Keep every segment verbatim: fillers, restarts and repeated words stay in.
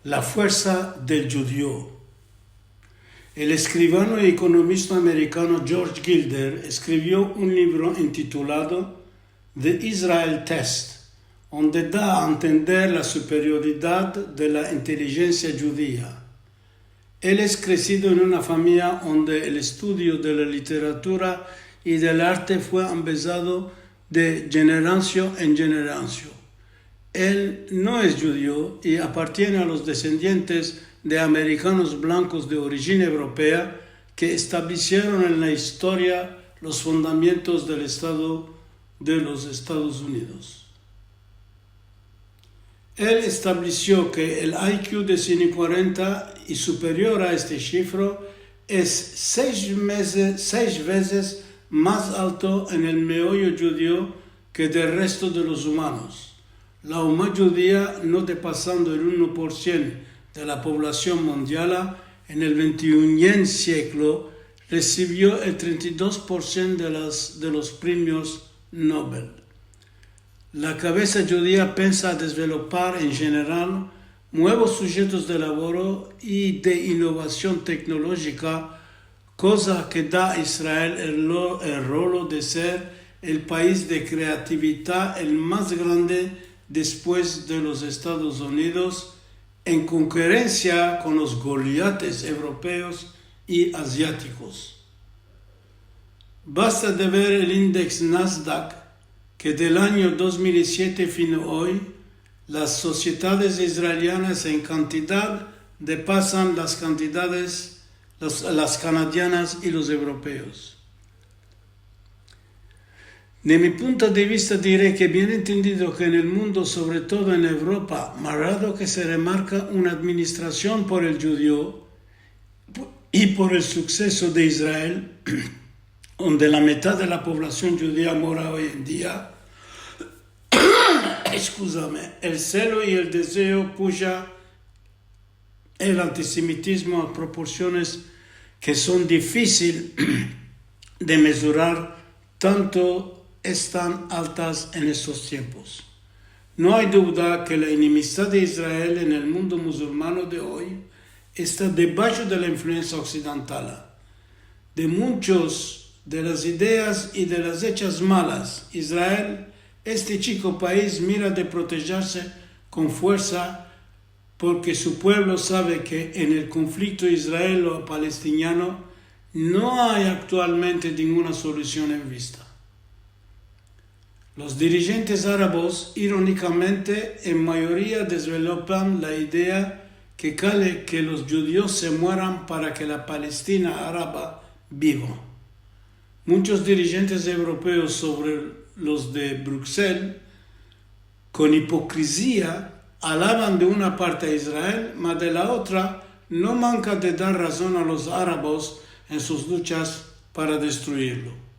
La fuersa del djudio. El eskrivano i ekonomisto amerikano George Gilder eskrivio un livro intitulado The Israel Test, onde da a entender la superioridad de la intelijensia djudia. El es kresido en una famiya onde el estudio de la literatura i del arte fue ambezado de djenerasyon en djenerasyon. El no es djudio i apartiene a los desendientes de amerikanos blankos de orijin evropea ke establesieron en la istoria los fundamentos del Estado de los Estados Unidos. El establesio ke el I Q de sien i kuarenta i superior a este shifro es sesh meze-, sesh vezes mas alto en el meoyo djudio ke del resto de los umanos. La uma djudia, no depasando el uno por sien de la povolasyon mundiala, en el ventiuno siglo resivio el trenta i dos por sien de las, de los premios Nobel. La kavesa djudia pensa desvelopar en djeneral muevos sujetos de lavoro i de inovasyon teknolojika, koza ke da a Israel el lo-, el rolo de ser el pais de kreatividad el mas grande despues de los Estados Unidos, en konkurensia kon los goliates evropeos i aziatikos. Basta de ver el indeks Nasdaq, ke del anyo dos mil i siete fin a oy, las sosiedades israelianas en kantidad depasan las kantidades, las, las kanadianas i los evropeos. De mi punto de vista, dire ke bien entendido ke en el mundo, sovre todo en Evropa, malgrado ke se remarka una administrasyon por el djudio, i por el sukseso de Israel, onde la mitad de la povolasyon djudia mora oy en dia, eskuzame, el selo i el dezeo pusha el antisemitizmo a proporsiones ke son difisil de mezurar, tanto estan altas en estos tiempos. No ay duda ke la enemistad de Israel en el mundo musulmano de oy esta debasho de la influensia oksidentala. De munchos de las ideas i de las echas malas, Israel, este chiko pais, mira de protejarse kon fuersa, porke su puevlo save ke en el konflikto israelo-palestiniano no ay aktualmente ninguna solusyon en vista. Los dirijentes arabos, ironikamente, en mayoria desvelopan la idea ke kale ke los djudios se mueran para ke la Palestina araba biva. Munchos dirijentes evropeos, sovre los de Bruksel, kon ipokrizia, alaban de una parte a Israel, ma de la otra no manka de dar razon a los arabos en sus luchas para destruirlo.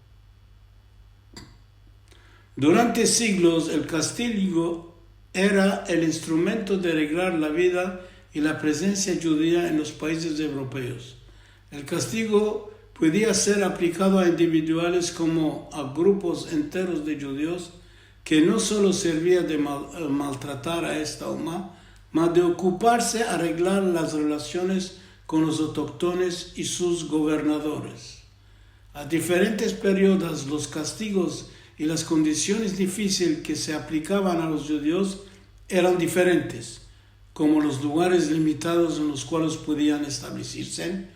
Durante siglos, el kastigo era el instrumento de reglar la vida i la prezensia djudia en los paizes evropeos. El kastigo podia ser aplikado a individuales komo a grupos enteros de djudios, ke no solo servia de mal-, eh, maltratar a esta uma, ma de okuparse a reglar las relasyones kon los autoktones i sus governadores. A diferentes periodos, los kastigos i las kondisyones difisil ke se aplikavan a los djudios eran diferentes, komo los lugares limitados en los kuales podian establesirse,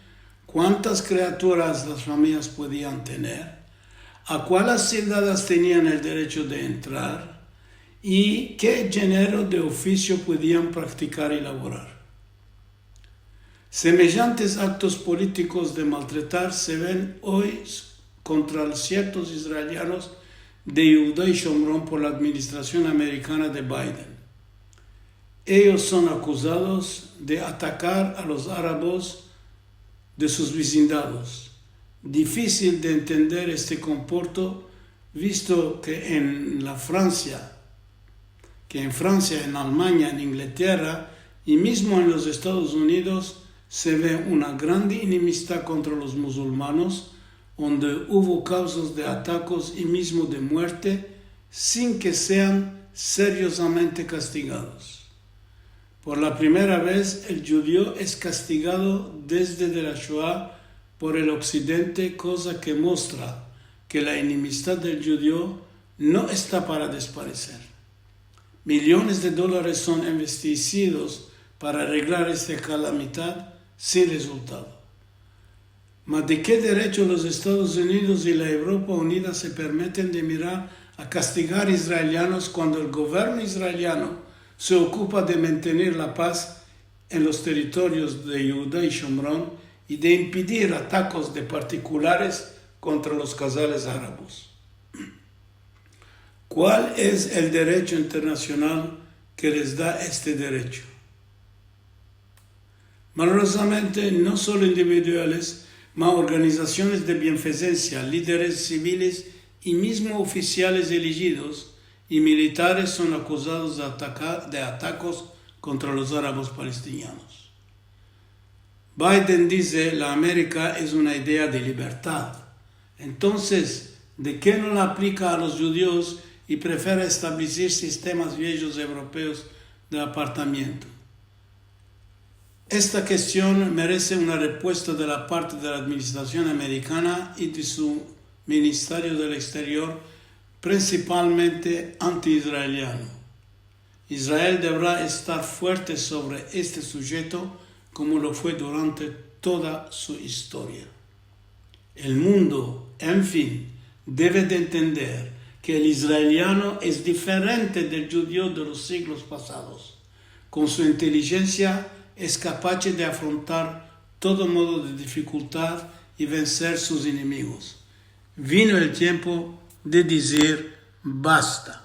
kuantas kriaturas las famiyas podian tener, a kualas sivdades tenian el derecho de entrar i ke djenero de ofisio podian praktikar i lavorar. Semejantes aktos politikos de maltratar se ven oy kontra siertos israelianos de Yehuda i Shomron por la administrasyon amerikana de Biden. Eyos son akuzados de atakar a los arabos de sus vizindados. Difisil de entender este komporto, visto ke en la Fransia, ke en Fransia, en Almanya, en Inglaterra i mizmo en los Estados Unidos se ve una grande enemistad kontra los musulmanos, onde uvo kavzas de atakos i mizmo de muerte, sin ke sean seriozamente kastigados. Por la primera vez, el djudio es kastigado desde de la Shoa por el Oksidente, koza ke mostra ke la enemistad del djudio no esta para despareser. Miliones de dolares son investisidos para areglar esta kalamidad sin rezultado. Ma de ke derecho los Estados Unidos i la Evropa Unida se permiten de mirar a kastigar israelianos kuando el governo israeliano se okupa de mantener la paz en los territorios de Yehuda i Shomron i de impedir atakos de partikulares kontra los kazales arabos? Kual es el derecho internasional ke les da este derecho? Malorozamente, no solo individuales, ma organizasiones de bienfezensia, lideres siviles i mizmo ofisiales elejidos i militares son akuzados de ataka-, de atakos kontra los arabos palestinianos. Biden dize, la Amerika es una idea de libertad. Entonses, de ke no la aplika a los djudios i prefere establesir sistemas viejos evropeos de apartamiento? Esta kestion merese una repuesta de la parte de la administrasion amerikana i de su Ministerio del Eksterior, prinsipalmente anti-israeliano. Israel devera estar fuerte sovre este sujeto, komo lo fue durante toda su istoria. El mundo, en fin, deve de entender ke el israeliano es diferente del djudio de los siglos pasados. Kon su intelijensia, es kapache de afrontar todo modo de difikultad i venser sus enemigos. Vino el tiempo de dizir basta.